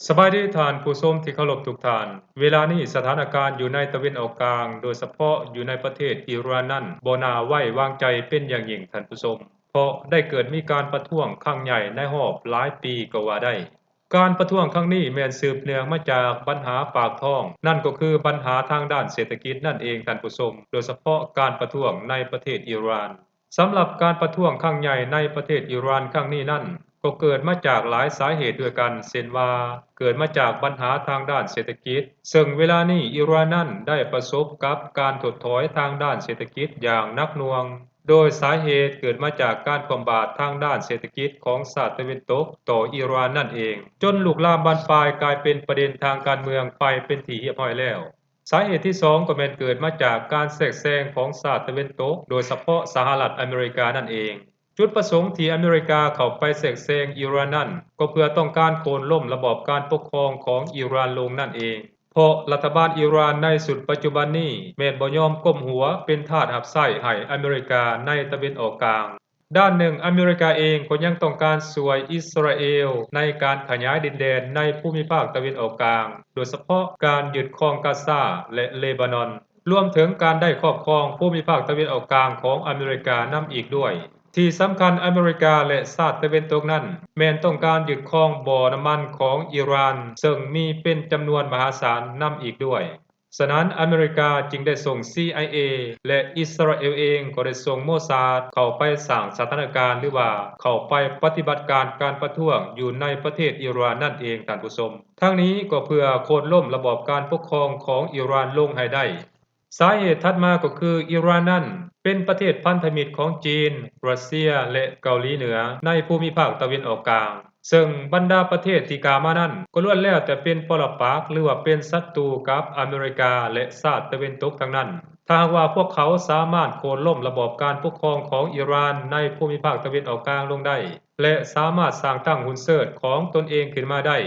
ສະບາຍດີທ່ານຜູ້ຊົມທີ່ເຄົາລົບທຸກທ່ານ. ເວລານີ້ສະຖານະການຢູ່ໃນຕາເວັນອອກກາງ, ໂດຍສະເພາະຢູ່ໃນປະເທດອີຣານນັ້ນ ບໍ່ໜ້າໄວ້ວາງໃຈເປັນຢ່າງຍິ່ງທ່ານຜູ້ຊົມ, ເພາະໄດ້ເກີດມີການປະທ້ວງຄັ້ງໃຫຍ່ໃນຮອບຫຼາຍປີກໍວ່າໄດ້. ການປະທ້ວງຄັ້ງນີ້ແມ່ນສືບເນື່ອງມາຈາກບັນຫາປາກທ້ອງ, ນັ້ນກໍຄືບັນຫາທາງດ້ານເສດຖະກິດນັ້ນເອງທ່ານຜູ້ຊົມ, ໂດຍສະເພາະການປະທ້ວງໃນປະເທດອີຣານ. ສຳລັບການປະທ້ວງຄັ້ງໃຫຍ່ໃນປະເທດອີຣານຄັ້ງນີ້ນັ້ນ ກໍເກີດມາຈາກຫຼາຍສາເຫດດ້ວຍກັນ, ເຊັ່ນວ່າ ເກີດມາຈາກບັນຫາທາງດ້ານເສດຖະກິດ, ເຊິ່ງເວລານີ້ອີຣານນັ້ນໄດ້ປະສົບກັບການຖົດຖອຍທາງດ້ານເສດຖະກິດຢ່າງໜັກໜ່ວງ, ໂດຍສາເຫດເກີດມາຈາກການຄວ່ຳບາດທາງດ້ານເສດຖະກິດຂອງຊາດຕາເວັນຕົກຕໍ່ອີຣານນັ້ນເອງ, ຈົນລຸກລາມບານປາຍກາຍເປັນປະເດັນທາງການເມືອງໄປເປັນທີ່ຮຽບຮ້ອຍແລ້ວ. ສາເຫດທີສອງກໍແມ່ນເກີດມາຈາກການແຊກແຊງຂອງຊາດຕາເວັນຕົກ, ໂດຍສະເພາະສະຫະລັດອາເມລິການັ້ນເອງ. ຈຸດປະສົງທີ່ອາເມລິກາເຂົ້າໄປແຊກແຊງອີຣານນັ້ນ ກໍເພື່ອຕ້ອງການໂຄ່ນລົ້ມລະບອບການປົກຄອງຂອງອີຣານລົງນັ້ນເອງ, ເພາະລັດຖະບານອີຣານໃນຊຸດປັດຈຸບັນນີ້ແມ່ນບໍ່ຍອມກົ້ມຫົວເປັນທາດຮັບໃຊ້ໃຫ້ອາເມລິກາໃນຕາເວັນອອກກາງ. ດ້ານໜຶ່ງ, ອາເມລິກາເອງກໍຍັງຕ້ອງການຊ່ວຍອິດສະຣາເອລໃນການຂະຫຍາຍດິນແດນໃນພູມິພາກຕາເວັນອອກກາງ, ໂດຍສະເພາະການຍຶດຄອງກາຊາ ແລະ ເລບານອນ, ລວມເຖິງການໄດ້ຄອບຄອງພູມິພາກຕາເວັນອອກກາງຂອງອາເມລິການຳອີກດ້ວຍ. ທີ່ສຳຄັນ, ອາເມລິກາ ແລະ ຊາດຕາເວັນຕົກນັ້ນ ແມ່ນຕ້ອງການຍຶດຄອງບໍ່ນ້ຳມັນຂອງອີຣານ, ເຊິ່ງມີເປັນຈຳນວນມະຫາສານນຳອີກດ້ວຍ. ສະນັ້ນ, ອາເມລິກາຈຶ່ງໄດ້ສົ່ງ ຊີໄອເອ ແລະ ອິດສະຣາເອລເອງກໍໄດ້ສົ່ງໂມຊາດເຂົ້າໄປສ້າງສະຖານະການ ຫຼືວ່າເຂົ້າໄປປະຕິບັດການການປະທ້ວງຢູ່ໃນປະເທດອີຣານນັ້ນເອງທ່ານຜູ້ຊົມ. ທັງນີ້ກໍເພື່ອໂຄ່ນລົ້ມລະບອບການປົກຄອງຂອງອີຣານລົງໃຫ້ໄດ້. ສາເຫດຖັດມາກໍຄື ອີຣານນັ້ນເປັນປະເທດພັນທະມິດຂອງຈີນ, ຣັດເຊຍ ແລະ ເກົາຫຼີເໜືອໃນພູມິພາກຕາເວັນອອກກາງ. ເຊິ່ງບັນດາປະເທດທີ່ກ່າວມານັ້ນ ກໍລ້ວນແລ້ວແຕ່ເປັນປໍລະປັກ ຫຼືວ່າເປັນສັດຕູກັບອາເມລິກາ ແລະ ຊາດຕາເວັນຕົກທັງນັ້ນ. ຖ້າຫາກວ່າພວກເຂົາສາມາດໂຄ່ນລົ້ມລະບອບການປົກຄອງຂອງອີຣານໃນພູມິພາກຕາເວັນອອກກາງລົງໄດ້ ແລະ ສາມາດສ້າງຕັ້ງຮຸນເຊີດຂອງຕົນເອງຂຶ້ນມາໄດ້,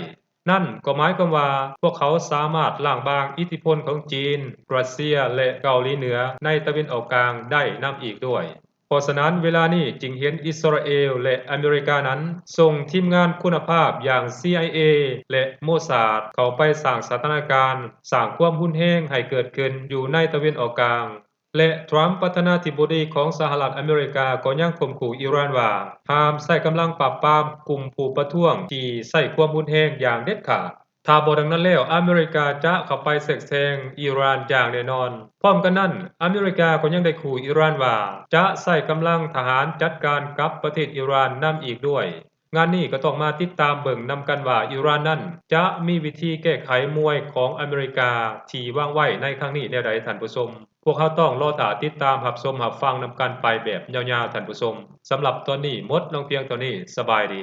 ນັ້ນກໍໝາຍຄວາມວ່າພວກເຂົາສາມາດລ້າງບາງອິດທິພົນຂອງຈີນ, ຣັດເຊຍ ແລະ ເກົາຫຼີເໜືອໃນຕາເວັນອອກກາງໄດ້ນຳອີກດ້ວຍ. ເພາະສະນັ້ນ, ເວລານີ້ຈຶ່ງເຫັນອິດສະຣາເອລ ແລະ ອາເມລິການັ້ນ ສົ່ງທີມງານຄຸນນະພາບຢ່າງ ຊີໄອເອ ແລະ ໂມຊາດ ເຂົ້າໄປສ້າງສະຖານະການ, ສ້າງຄວາມຮຸນແຮງໃຫ້ເກີດຂຶ້ນຢູ່ໃນຕາເວັນອອກກາງ. ແລະ ທຣຳ ປະທານາທິບໍດີຂອງສະຫະລັດອາເມລິກາ ກໍຍັງຂົ່ມຂູ່ອີຣານວ່າ ຫ້າມໃຊ້ກຳລັງປາບປາມກຸ່ມຜູ້ປະທ້ວງທີ່ໃຊ້ຄວາມຮຸນແຮງຢ່າງເດັດຂາດ. ຖ້າບໍ່ດັ່ງນັ້ນແລ້ວ, ອາເມລິກາຈະເຂົ້າໄປແຊກແຊງອີຣານຢ່າງແນ່ນອນ. ພ້ອມກັນນັ້ນ, ອາເມລິກາກໍຍັງໄດ້ຂູ່ອີຣານວ່າ ຈະໃຊ້ກຳລັງທະຫານຈັດການກັບປະເທດອີຣານນຳອີກດ້ວຍ. ງານນີ້ກໍຕ້ອງມາຕິດຕາມເບິ່ງນຳກັນວ່າ ອີຣານນັ້ນຈະມີວິທີແກ້ໄຂມວຍຂອງອາເມລິກາທີ່ວາງໄວ້ໃນຄັ້ງນີ້ແນວໃດທ່ານຜູ້ຊົມ. ພວກເຮົາຕ້ອງລໍຖ້າຕິດຕາມຮັບຊົມຮັບຟັງນຳກັນໄປແບບຍາວໆທ່ານຜູ້ຊົມ. ສຳລັບຕອນນີ້ໝົດລົງພຽງເທົ່ານີ້. ສະບາຍດີ.